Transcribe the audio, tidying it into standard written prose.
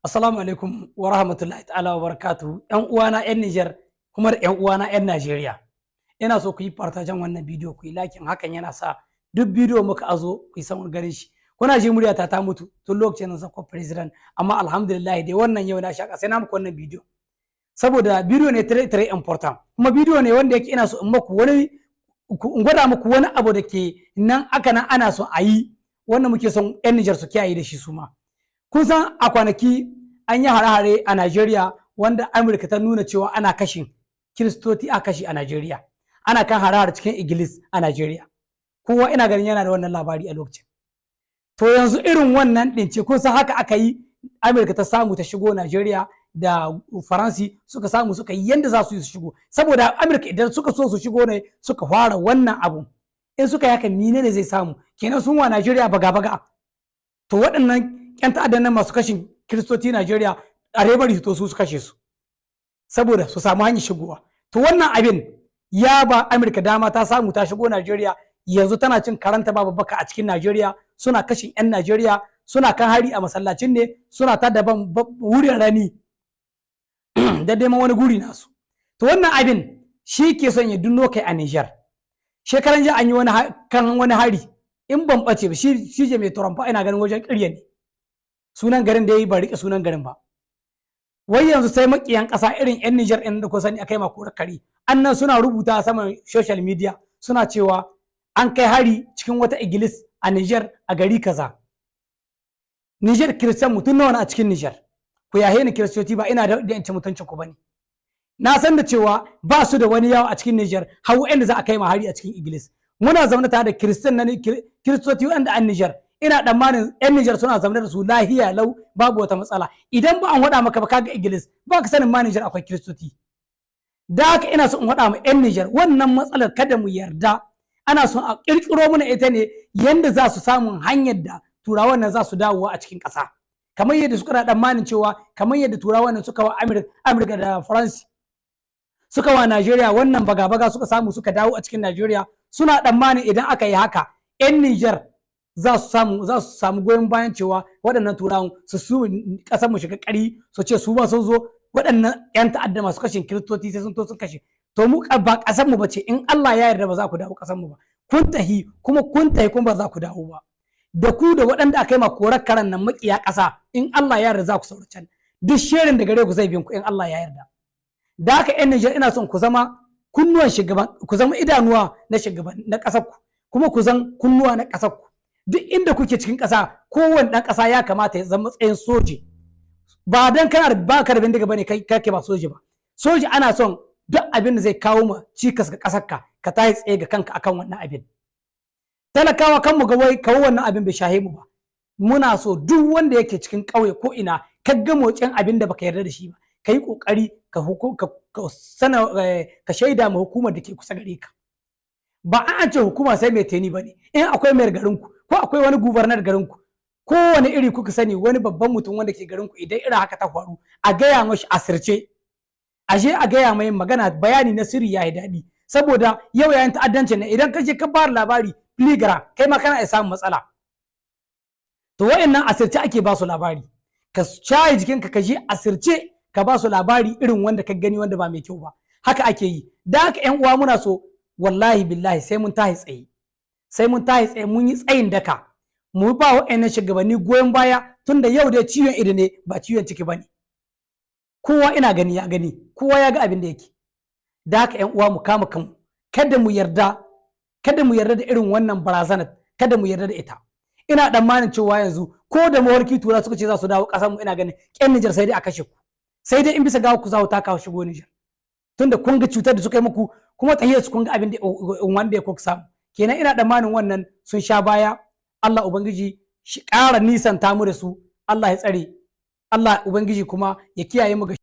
Assalamu alaikum wa rahmatullahi ta'ala wa barakatuhu. ‘Yan uwana ‘yan Nijar kuma da ‘yan uwana ‘yan Najeriya. Ina so ku yi partagen wannan bidiyo, ku yi liking, hakan yana sa duk bidiyo muka azo ku yi samun ganin shi. Kuna ji muryata ta mutu tun lokacin da sako president, amma alhamdulillah dai wannan yau na shaka sai na muku wannan bidiyo. Saboda bidiyo ne très très important, kuma bidiyo ne wanda yake ina so in muku wani, in gwada muku wani abu da ke nan aka nan ana so a yi, wanda muke son ‘yan Nijar su kiyaye da shi su ma. Kun san a kwanaki an yi hare-hare a Najeriya wanda Amurka ta nuna cewa ana kashin Kiristoci, a kashi a Najeriya. Ana kan hare-hare cikin Église a Najeriya. Kowa ina ganin yana da wannan labari a lokacin. To yanzu irin wannan ɗin ce, kun san haka aka yi, Amurka ta samu ta shigo Najeriya da Faransi suka samu suka yi yanda za su yi su shigo. Saboda Amurka idan suka so su shigo ne suka fara wannan abu. In suka yi haka, mine ne zai samu? Kenan sun wa Najeriya baga-baga. To waɗannan 'yan ta'addan nan masu kashin Kiristoci Najeriya a bari to su kashe su saboda su samu hanyar shigowa. To wannan abin ya ba Amurka dama ta samu ta shigo Najeriya, yanzu tana cin karanta babu baka a cikin Najeriya, suna kashin 'yan Najeriya, suna kan hari a masallacin ne, suna ta daban wurin rani da neman wani guri nasu. To wannan abin shi ke son ya dunno kai a Niger. Shekaran jiya an yi wani kan wani hari, in ban bace ba, shi je mai turamfa, ina ganin wajen kirya ne sunan garin da ya yi, ba rike sunan garin ba. Wai yanzu sai makiyan ƙasa irin 'yan Nijar ɗin da ku sani akai ma kare annan suna rubuta saman social media, suna cewa an kai hari cikin wata église a Nijar a gari kaza. Nijar, Kiristan mutum nawa a cikin Nijar? Ku yahe ni Kiristoci, ba ina da yanci mutuncin ku bane. Na san da cewa ba su da wani yawa a cikin Nijar har wa'anda za a kai ma hari a cikin église. Muna zaune tare da Kiristan na Kiristoci wanda an Nijar, ina tsammanin yan Nijar suna zaune da su lahiya lau, babu wata matsala. Idan ba an faɗa maka ba kaga église, ba ka sanin ma Nijar akwai Kiristoci. Da haka ina so in faɗa ma yan Nijar, wannan matsalar kada mu yarda, ana son a ƙirƙiro mana ita ne yanda za su samun hanyar da Turawan nan za su dawowa a cikin ƙasa, kamar yadda suka da tsammanin cewa kamar yadda Turawan nan suka wa Amurka da France suka wa Najeriya wannan baga-baga, suka samu suka dawo a cikin Najeriya. Suna tsammanin idan aka yi haka, 'yan Nijar za su samu goyon bayan cewa waɗannan Turawan su ƙasar mu shiga ƙari, su ce su ba sun zo, waɗannan 'yan ta'adda masu kashin Kiristoci sai sun to sun kashe. To mu ba ƙasar mu bace, in Allah ya yarda ba za ku dawo ƙasar mu ba. Kun tahi kuma kun tahi kuma ba za ku dawo ba, da ku da waɗanda aka yi ma korar karan nan makiya ƙasa. In Allah ya yarda za ku saura can, duk shirin da gare ku zai bin ku in Allah ya yarda. Da haka 'yan Nijar, ina son ku zama kunnuwan shugaban, ku zama idanuwa na shugaban na ƙasar ku, kuma ku zan kunnuwa na ƙasar ku duk inda kuke cikin ƙasa. Kowane ɗan ƙasa ya kamata ya zama matsayin soji. Ba dan kana ba ka da bindiga bane kai kake ba soji ba. Soji ana son duk abin da zai kawo ma cikas ga ƙasar ka, ka tashi tsaye ga kanka akan wannan abin. Talakawa, kan mu ga wai kawo wannan abin bai shahe mu ba. Muna so duk wanda yake cikin ƙauye ko ina ka ga motsin abin da baka yarda da shi ba, ka yi ƙoƙari ka sana ka shaida ma hukumar da ke kusa gare ka. Ba an ce hukuma sai mai tenue ba ne. In akwai mai garinku ko akwai wani gouverneur garinku, kowane iri kuka sani, wani babban mutum wanda ke garinku, idan irin haka ta faru a gaya mashi asirce, ashe a gaya mai magana, bayani na sirri ya yi daɗi. Saboda yau yayin ta'addancin nan, idan ka je ka ba labari filigra, kai ma kana iya samun matsala. To wa'annan asirce ake ba su labari. Ka shaye jikinka, ka je asirce ka ba su labari irin wanda ka gani wanda ba mai kyau ba. Haka ake yi. Da haka yan uwa, muna so wallahi billahi sai mun tahi tsaye, sai mun tahi tsaye, mun yi tsayin daka, mu ba wa'annan shugabanni goyon baya, tunda yau dai ciwon ido ne ba ciwon ciki bane. Kowa ina gani ya gani, kowa ya ga abin da yake. Da haka yan uwa, mu kama kanmu, kada mu yarda, kada mu yarda da irin wannan barazanar, kada mu yarda da ita. Ina tsammanin cewa yanzu ko da mawarki Tura suka ce za su dawo ƙasar mu, ina ganin ƙyan Nijar sai dai a kashe ku, sai dai in bisa gawa ku za ku taka shigo Nijar, tunda kun ga cutar da suka yi muku, kuma tahiyar su kun ga abin da wanda ya kuka samu kenan. Ina tsammanin wannan sun sha baya. Allah Ubangiji shi ƙara nisan mu da su, Allah ya tsare, Allah Ubangiji kuma ya kiyaye mu ga